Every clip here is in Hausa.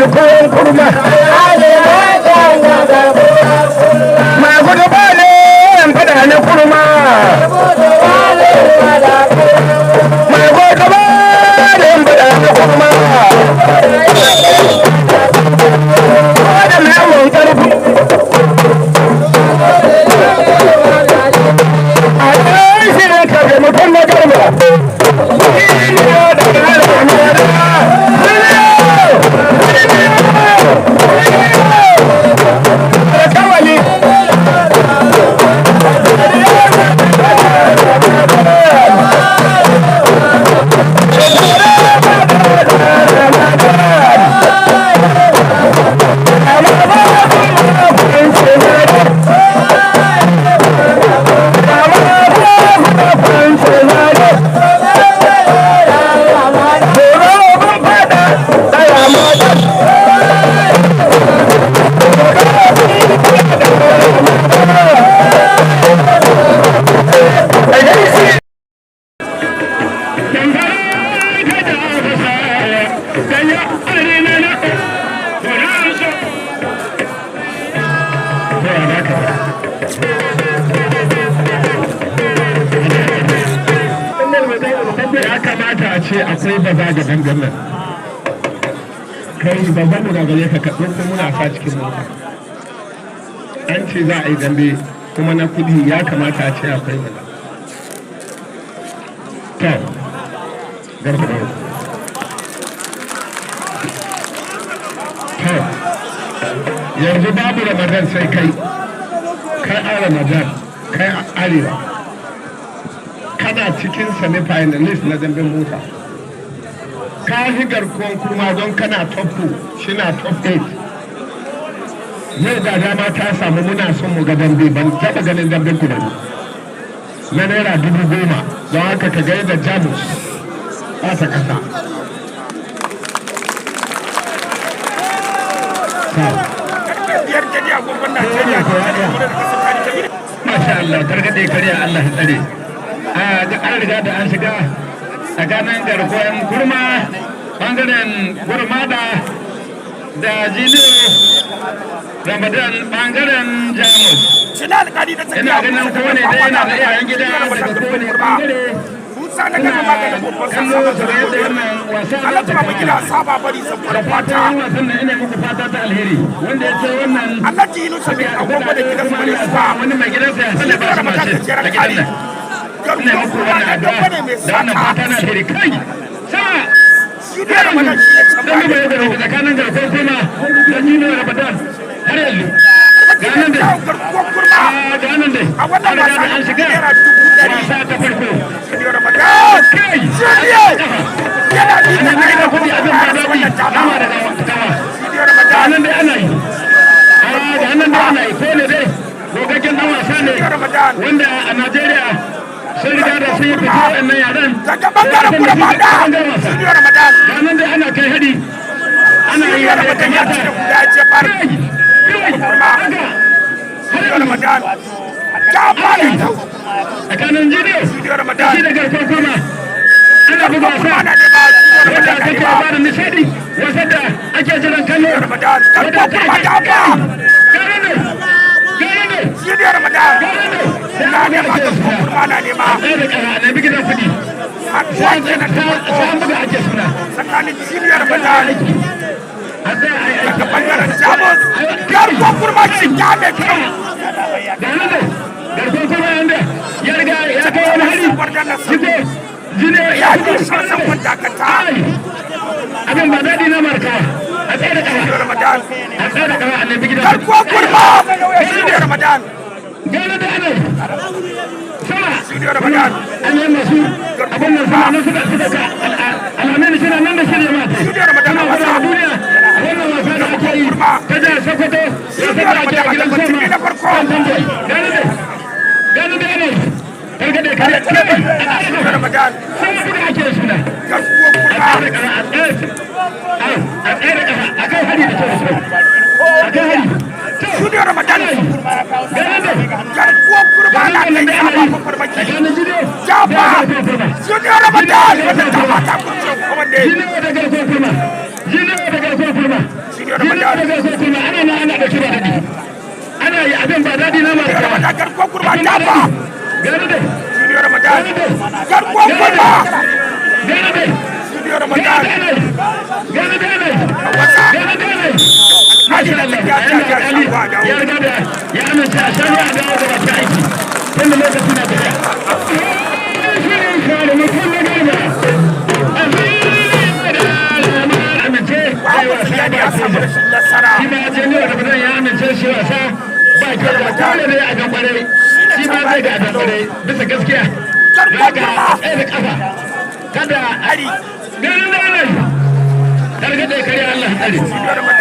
Garkuwan Kurma. Mai gudu ba ne fada na kurma. Mai gudu ba ne fada na kurma. Da namun karfi. A ɗan shirin ka da mutum na garba. Ya kamata a ce akwai baza ga dangan kai babban mu gagare ka kaɗo ko muna sa cikin mota. An ce za a yi dambe kuma na kuɗi, ya kamata a ce akwai baza. To, garba da to yanzu babu Ramadan sai kai kai a Ramadan, kai a arewa kana cikin semi-finalist na damben mota. Ka yi Garkuwan Kurma don kana top 2, shina top 8. Yau ga dama ta samu, muna son mu ga dambe. Ban taɓa ganin damben ku da ni na ₦10,000. Don haka ka ga da Jamus ba ta kasa. 5 daidai agogon Najeriya. Masha Allah, targaɗe karya, Allah ya tsare. An riga da an shiga tsakanin Garkuwan Kurma bangaren Gurmada da Jiniyo Ramadan bangaren Jamus. Shina alƙali na tsakiya. Ina ganin kowane ɗaya yana da iyayen gida daga kowane bangare. Musa na gaba maganin babban Kallo su ga yadda wannan wasa za Allah ta ta ba gida kaya. Saba bari saboda Da fata. fatan wasan nan ina muku fata ta alheri. Wanda ya ce wannan Allah ji Yunusa mai agogo da gidan su bare suwa. Wani mai gidansa ya sani ba shi mace a gidan nan. Ina Garkuwar muku Kurma wannan na addu'a dabba ne mai da wannan sata. fata na alheri kai. Sama! Shi ne Ramadan shi ne can Dan ba. mai yadda tsakanin Garkuwar Kurma da Jiniyo Ramadan har yanzu. Ga nan dai. Garkuwar Kurma. Ga nan dai. A wannan An riga wasa da an shiga ₦100,000. wasa ta farko. Junior Ramadan. Kai! Junior! Yana Ana nuna na gidan kuɗi, abin ba daɗi. wannan dama. Nama da gawa. Junior Ga Ramadan. nan dai ana yi. Ga nan dai ana yi. Ko ne dai gogaggen dan wasa ne Junior Ramadan. wanda a Najeriya sun riga da sun yi fito wa'annan yaran. Daga bangaren Gurmada. Bangaren wasa. Junior Ramadan. Ga nan dai ana kai hari. Ana yi Junior yadda ya Ramadan ya kamata. cire guda ya jefar. Kai! Kai! Kurma. Haka! Junior Ramadan. Ya fara kyau. Tsakanin Jiniyo Junior Ramadan. shi da Garkuwar Kurma. Ana buga Kurma wasa na nema. Junior wanda Ramadan na take nema. ba da nishadi, wasan da ake jiran kallo. Junior Ramadan. Wanda Garkuwar Kurma ake ta ba. Gane ne! Gane ne! Junior Ramadan. Gane ne! Na nema, Garkuwar Kurma na nema. Tsaye da ƙara na bi gidan kuɗi. Haɗuwa kenan ta farko Sai an buga ake suna. tsakanin Junior Ramadan A tsaya a yi aiki. daga bangaren Jamus. Garkuwar Kurma shiga mai kyau. Gane ne! Garkuwar Kurma yanda ya riga ya kai wani hari. Jiko, Jini Ya ya ji fito. sassan dakata. Ai! Abin ba daɗi na marka. A tsaye da ƙafa. Junior Ramadan. A tsaye da ƙafa a nemi gidan kuɗi. Garkuwar Kurma. Junior Ramadan. Gane da ana yi. Sama! Junior Ramadan. An yi masu abin nan suna nan suka ka alamin suna nan da shirya mata. Junior Ramadan Suna a wasa. gwada duniya wannan wasa da ake yi ta jihar Sokoto, wasan da ake a gidan Junior sama Ramadan na farko. kan tamboyi. Gane da gane da ana yi. Targaɗe kare kai a tsaye Junior da Ramadan. sama buga ake suna. Garkuwar A Kurma. tsaye da ƙafa, a tsaye da ƙafa, a kai hari da kyau da kyau. A kai hari. To, Junior Ramadan. ana yi. Gane da Garkuwar Kurma na kai sabon farmaki. Tsakanin Jiniyo Jaba. da Garkuwar Kurma. Junior Ramadan. Wannan dama ta kurce kowanne. Jiniyo da Garkuwar Kurma. Jiniyo da Garkuwar Kurma. da garkuwar kurma ana nan ana ɗauki ba daɗi. Ana yi abin ba daɗi na mara Junior kawa. Ramadan, garkuwar kurma, dafa. Gani dai. Junior Ramadan, garkuwar kurma. Gani dai. Junior Ramadan. Gani dai. Wasa. Gani dai. Masha Allah, ya riga da ya amince a sha ruwa a dawo da baki aiki. Tunda lokaci na tafiya. Shirin kare mutum na garba. A filin da amince a yi Babu wasa Tijjani ba ya samu soja. rashin nasara. Shi ma Jami'ar Ramadan ya amince shi wasa ba kyau da dole ne a gambare. Shi ma zai ga a gambare bisa gaskiya. Za ka tsaye da kafa. Kada Hari. ganin da wannan targaɗe kare, Allah tsare.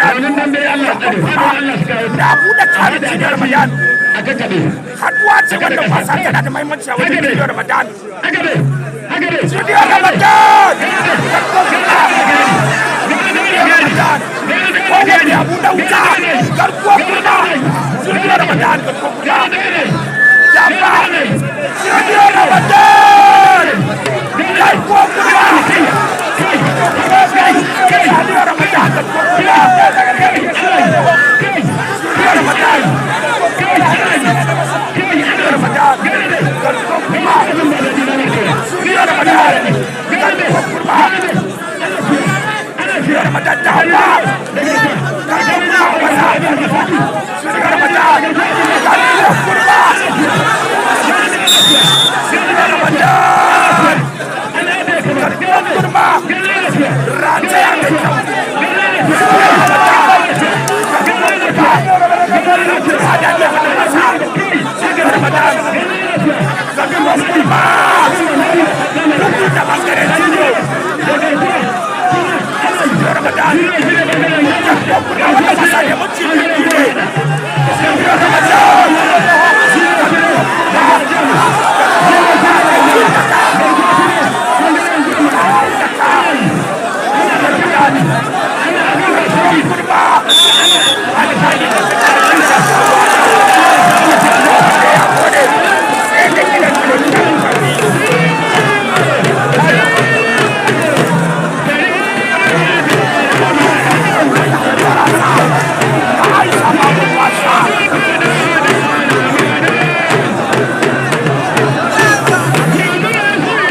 Raunin nan dai Allah tsare. Fadon Allah su kawo. Da buɗe tarin Junior Ramadan. A kakkaɓe. Haduwa ce wannan wasa, tana da muhimmanci a wajen Junior Ramadan. Haka dai, haka dai. Junior Ramadan, garkuwar kurma. Junior Ramadan, kowanne ya buɗe wuta. Garkuwar kurma, Junior Ramadan, garkuwar kurma, dafa. Junior Ramadan, garkuwar kurma. Junior Ramadan, garkuwar kurma. Junior Ramadan, Junior Ramadan, garkuwar kurma. Junior Ramadan, garkuwar kurma. Junior Ramadan, dafa. Garkuwar kurma, wasa. Junior Ramadan, garkuwar kurma. Junior Ramadan, garkuwar kurma, rataya mai kyau. Junior Ramadan, garkuwar kurma. Hada da wannan wasa. Junior Ramadan, garkuwar kurma, bugu da bangaren Junior. Junior Ramadan, garkuwar kurma. Wannan wasa ne minti 2 ne. Junior Ramadan, garkuwar kurma. Kurma, alkali da tsakanin sa ya gode sai da gidan da. Aisha babu wasa.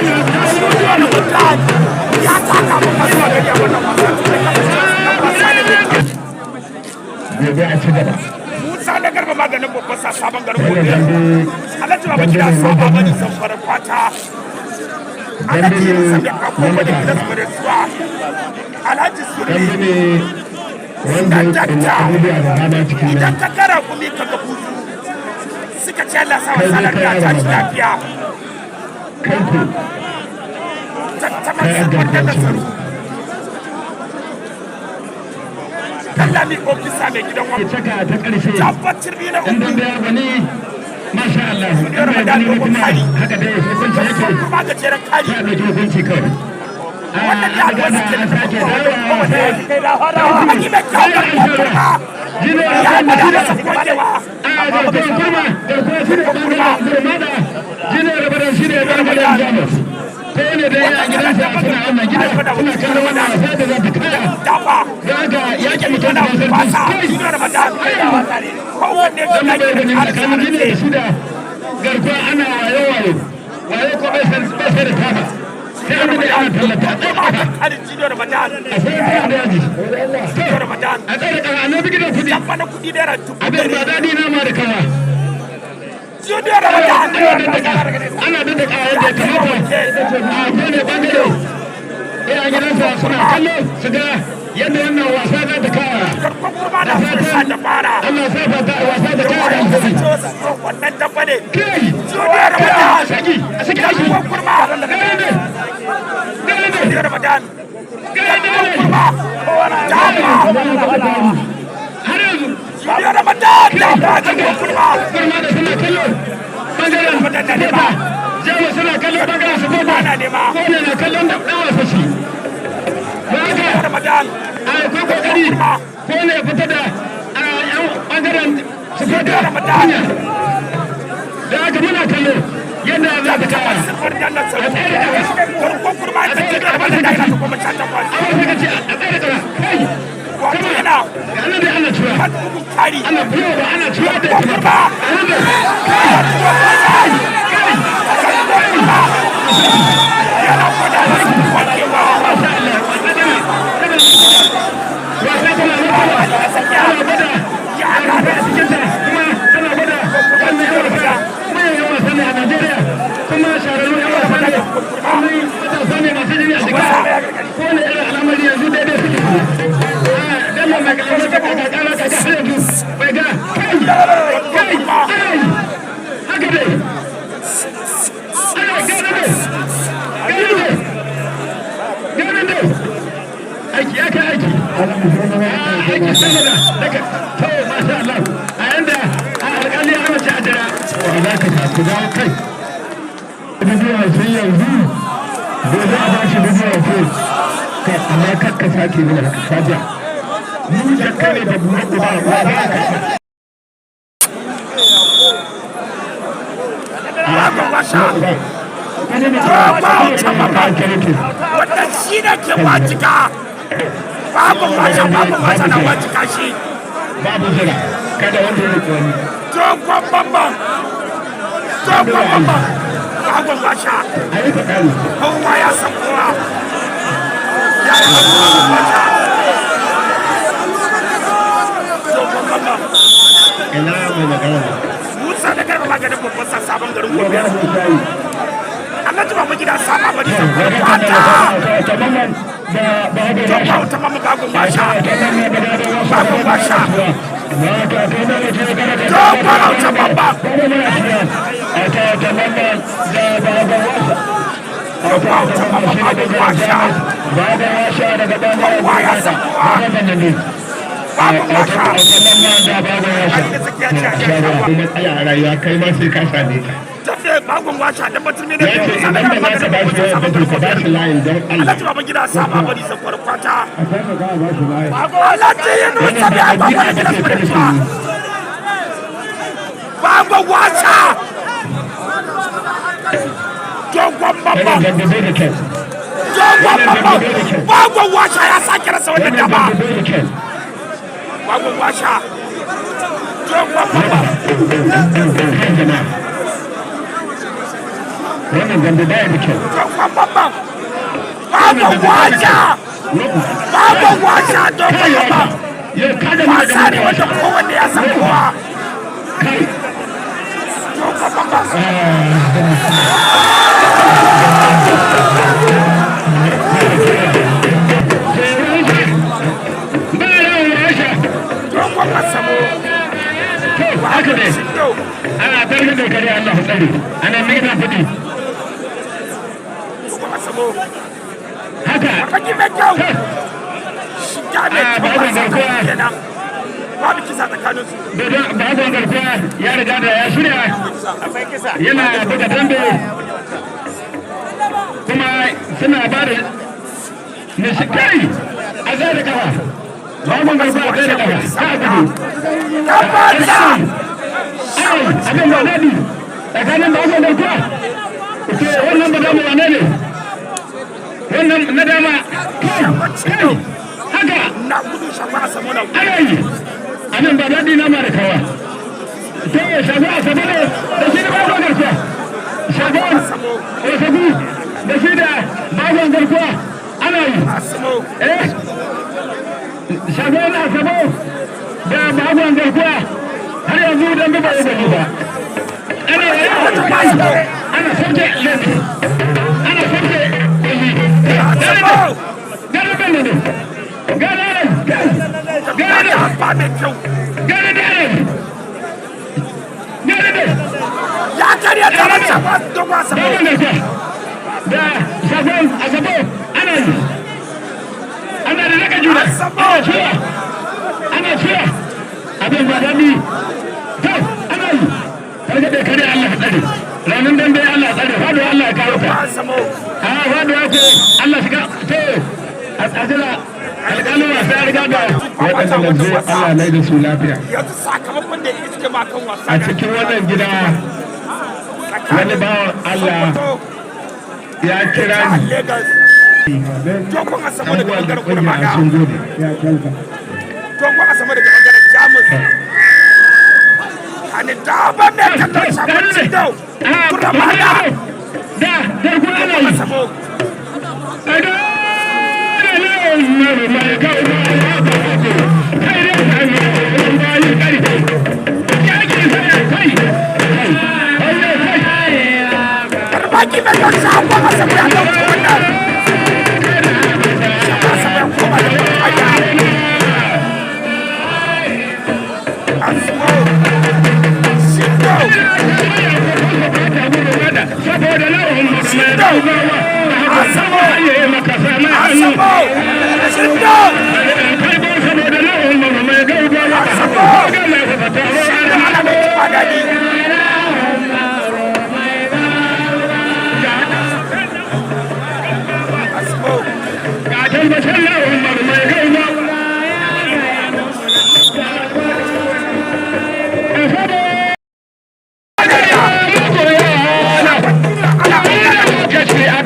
Junior Ramadan ya taka mun zuwa gari a wannan wasa, tun da wasa ne mai kyau. Gobe a ci gaba. Musa na Garba maganin babban sa, sabon garin Wannan gobe. dambe Alhaji Baba gida dambe ne saba na bani Zamfara kwata. Alhaji dambe Musa ne da na kako da gidan matasa. su da zuwa. Alhaji Dambe Surri ne wanda ya kuma abubuwa da dama cikin idan nan. ka kara kumi ka ga buzu. Suka ce Allah sa Kai wasa dai lafiya kai tashi Ramadan. lafiya. Kai ku Tattaman kai an sun da garkuwar tsaro. Dallami ofisa mai gidan wani. Caka ta ƙarshe. Tabbatar biyu na In uku. dambe ya gwani, masha Allah. In bai gwani ba kuma, haka dai hukunci yake. Kuma gajeren kari. Za a ɗauki hukunci kawai. Wannan An ya riga da suke an sake dawowa wasa. An yi mai kyau, garkuwar kurma. Jini Ya a kan gwada jini. masa gogewa. A garkuwar kurma, garkuwa shi ne ɓangaren Gurmada, Jini Ramadan shi ne ɓangaren Jamus. Ko ne da ya gidansa suna wannan gida suna kallon wannan wasa da za ta kaya. Dafa. Don haka yaƙi mutum Yana da sarki. wasa. Kai! Junior Ramadan. Kowanne Zan da bai ake gani da tsakanin Jini da shi da garkuwa ana wayo wayo. Wayo ko bai san bai sai da tafa. Sai an da ana tallata a tsaye kafa. Harin Junior Ramadan. A sai da yaji. Junior Ramadan. A tsaye kafa a nan gidan kuɗi. Dabba na kuɗi naira 100,000. Abin ba daɗi na ma da kawa. Junior Ramadan. Ana daddaka yadda ya kamata a kowane bangare. Ina gidansa suna kallo su ga yadda wannan wasa za ta kaya. Garkuwar kurma na sa dabara. Allah sa fata wasa ta kaya da alheri. Wannan dabba ne. Kai! Junior Ramadan. A saki, a saki aiki. Garkuwar kurma. Gane ne, gane ne. Junior Ramadan. Gane ne. Kurma. Dabba. Har yanzu. Junior Ramadan. Dabba garkuwar kurma. Kurma da suna kallo bangaren supporter. Jamus suna kallo bangaren supporter. Ana nema. Kone na kallon da ɗan wasa shi ba haka. Ramadan. Akwai kokari ko ne fita da yan bangaren supporter kunya. Da haka muna kallo yadda za ta kaya. Sifar da nasaru. Garkuwar kurma ta Junior Ramadan naira 18. A wasu ka ce a tsaye da kara kai. Wato yana Ana da ana ciwa. bugun kari. Ana biyo ba ana ciwa da kuma. Ba. Ana da kai kai kai. Yana gwada wakewa. Masha Allah, wasa tana tana wasa tana tana gwada Ya a cikinta, kuma tana gwada wannan yan wasa, manyan yan wasa ne a Najeriya, kuma shahararrun yan wasa ne, kuma matasa ne masu jini a jika. Kowane irin al'amari yanzu daidai suke. Bello mai kalamar ta kaka kara kaka, har yanzu bai ga. Kai kai kai, haka dai ana gane dai, gane dai, gane dai. Aiki ya kai aiki, aiki sama da daga. To, masha Allah, a yanda a alƙali ya mace a jira. Za ka sa ku dawo kai 50,000 yanzu, gobe a bashi 50,000. Ka amma kar ka sake mana haka, kaja mu jakka ne da buɗe uba wa za ka. Bagon Washa. Wannan shi ne ke wajika. Bagon Washa, Bagon Washa na wajika shi. Babu jira, kada wanda ya rike wani. Dogon Bambam. Dogon Bambam. Bagon Washa. A yi tsakani. Kowa ya san kowa. Ya yi Bagon Washa. Dogon Bambam. Ina mai magana? Musa da Garba maganin babban sa, sabon garin Gobe. Alhaji Babu gida saba bari sa kwata. Dogon wata mamu, Bagon Washa. Bagon Washa. Dogon wata Bambam. Dogon wata Bambam, Bagon Washa. Kowa ya san kowa. Bagon Washa. Matsala a rayuwa, kai ma sai ka same ta. Tafiya Bagon Washa dan mutum ne Ya ce Musa da idan Garba ba za ka maganin ba babban shi sa, wayar sabon ba, to garin ka ba Gobe. shi layin don Allah. Alhaji Babu gida saba bari sa kwarkwata. Alhaji Yunusa bai agwagwa da gidan kwarkwata. Bagon Washa. Dogon Wannan Bambam. dambe bai da kyau. Dogon Bambam. Bagon Washa ya sake rasa wannan Wannan dama. dambe bai da kyau. Bagon Washa. Dogon Bambam. Kan jama'a, wannan dambe baya da kyau. Dogon Bambam. Bagon Washa. Bagon Washa. Dogon Bambam. Yau ka gama da Wasa ne wanda kowanne ya san kowa. Kai. Dogon Bambam. Ba yawan rasha. Dogon Asamo. To, haka ne. Shindo. Ana tarbi da kare, Allah tsare, ana nuna kuɗi. Dogon Asamo. Haka. Baki mai kyau. Shiga mai Ah, kyau. Bagon Wasa Garkuwa. kenan. Babu kisa tsakaninsu. Bagon Garkuwa ya riga da ya shirya, yana buga dambe, kuma suna ba da nishikai a zai da kafa. Bagon Garkuwa zai da kafa ta gudu. Tabbata. Ai abin ba daɗi tsakanin Bagon Garkuwa. To, wannan ba dama, wane ne wannan na dama? Kai kai, haka. Na gudu, Shafa Asamo na gudu. Ana yi a nan ba daɗi na mara kawa. To, Shago Asabe ne da shi da Bagon Garkuwa. Shago Osagu da shi da Bagon Garkuwa ana yi. Asamo. Eh, Shago Asabe da Bagon Garkuwa, har yanzu dan ba yi gani ba. Ana yi, ana sauke lemi, ana sauke lemi. Asamo. Gane ne, gane ne, gane ne. Ba mai kyau. Gane ne, gane ne. Ya karya taron Shafa Dogon Asamo. Bagon Garkuwa da Shagon Asabe ana yi, ana da raka juna, ana ciya, ana ciya, abin ba daɗi. To, ana yi targaɗe kare, Allah ya tsare ranar dambe, Allah ya tsare faduwa, Allah ya kawo ta. Asamo. A faduwa ce, Allah shiga. To, a tsajira alƙalin wasa ya riga da waɗanda na zo, Allah mai da su lafiya. Yanzu sakamakon da ya iske ma kan wasa. A cikin wannan gida, wani bawan Allah ya kira ni. Lagos. Dogon Asamo Yan daga uwa da bangaren ƙungiya Kurmada. sun gode. Jamus. Hani daba mai kallon Shagon Cindo. Kuramada. Da garkuwa ana yi. Sabo. A da na mai gauga ya ba ku kai da sami bayi karfe yaki sai kai kai kai. Baki mai kallon Shagon Asabe ya dauki wannan. Shagon Asabe ya koma da kwaya. Asmo. Shindo. Saboda lawan mai gaugawa maka sama hannu. Asamo. Shindo. Kai saboda lawan mai gaugawa ga mai fata. Shindo ana mai tuba daɗi. Asmo. Ga tambacin lawan mai gaugawa.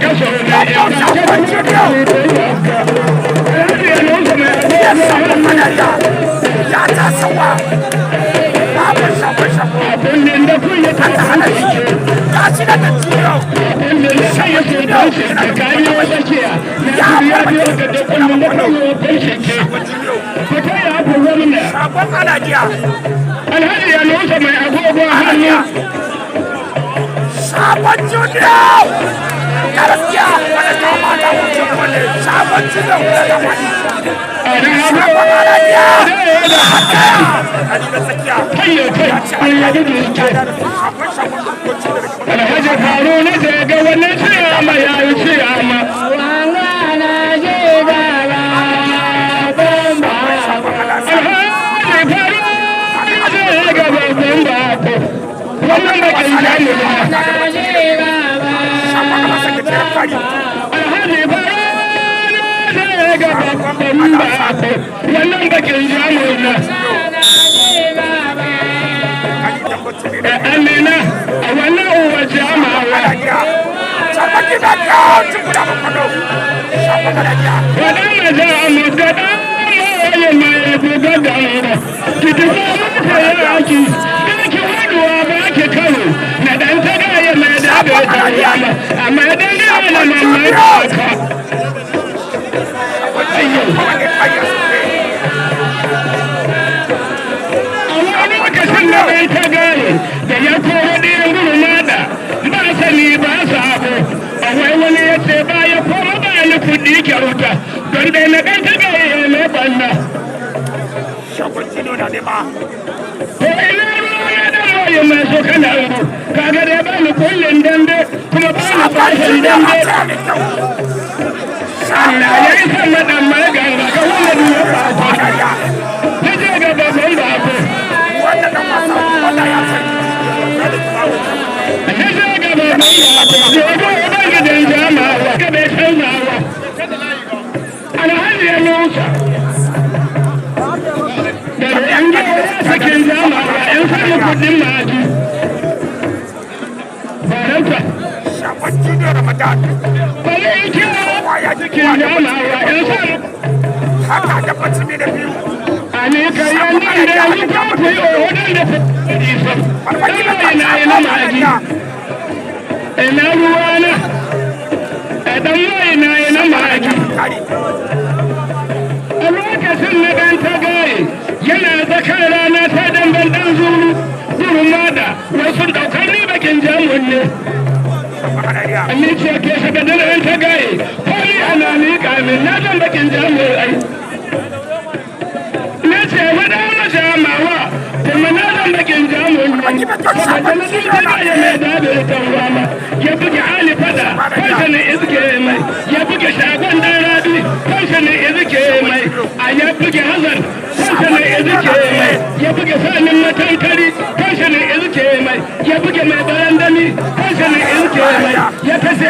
Shagon Cindo. Ya ta sawa. Babu shagon shagon. Ta hana shi. Ga shi da da ciyo. Shagon Cindo. Shagon Alhajiya. Alhaji ya nusa mai agogo hannu. Sabon Junior! Gaskiya wani kama da wuce wani Sabon Junior da wani. Sabon Alhajiya! Ali na tsakiya. Shagon shagon da kwanci da Alhaji Faru na ga wani ciyama ya yi ciyama. Shagon Alhassan. Alhaji Faru na ga babban bako. Wannan bakin jami'a. Shagon Alhassan da jiran fari. Alhaji Faru na ga babban bako. Wannan bakin jami'a. Ali Dangote ne da Amina a wannan uwa jama'a. Alhajiya. Shagon gida ka ci guda bakwano. Shagon Alhajiya. Waɗanda za a magana mai mai buga ganga. Ki tafi maka yaki, ki waduwa ba ki karo, na ɗan ta gaya mai dabe ta yama, amma dan gaya na mamman ka. Kowane kaya su ne. A wani lokacin da ɗan ta gaye, da ya koro ɗiyan gurmada, ba sani ba sabo. A wai wani ya ce ba ya koma ba ni kuɗi kyauta, don dai na ɗan ta gaye mai banna. Shagon Jino na nema. To ina ruwa na dan waye mai so kana ru kaga dai ba ni kullun dambe kuma ba ni Shagon fashin Jino a dambe. tsaya mai kyau. Allah ya yi sama dan mai ganga ga wannan ya ba ko Alhajiya. ni je ga babban bako. Wannan dan wasa wannan ya san. Ya da kuma wuce. Ni je ga babban bako je ga ubangidan jama'a ka bai canzawa. Alhaji ya nusa da yan gawa sakin jama'a yan samu kudin maji baranta. Shagon Jino Ramadan. Bari in kira Kowa ya ji cikin kowa da jama'a yan samu. Haka da batumi da biyu. Ani kayan nan da yanzu ko ku yi ohodin da ku isa. Farmaki da Dan mai na yi na magi. Ina ruwa na. Dan mai na yi na magi. Kari. A lokacin na dan tagaye yana tsakar rana ta damban dan zuru. Gurmada wasu daukar ni bakin jamun ne. Alhajiya. Ni ce ke shiga da dan tagaye. Ko ni ana miƙa min na zan bakin jamun ai. Na ce faɗa masa mawa kuma na zan bakin jamun ne. Saboda na ɗan tagaye mai dabe tawama. Ya buge Ali fada kansa ne iske mai. Ya buge shagon ɗan rabi kansa ne iske mai. A ya buge Hazan kansa ne iske mai. Ya buge sanin matankari kansa ne iske mai. Ya buge mai barandami kansa ne iske mai. Ya kashe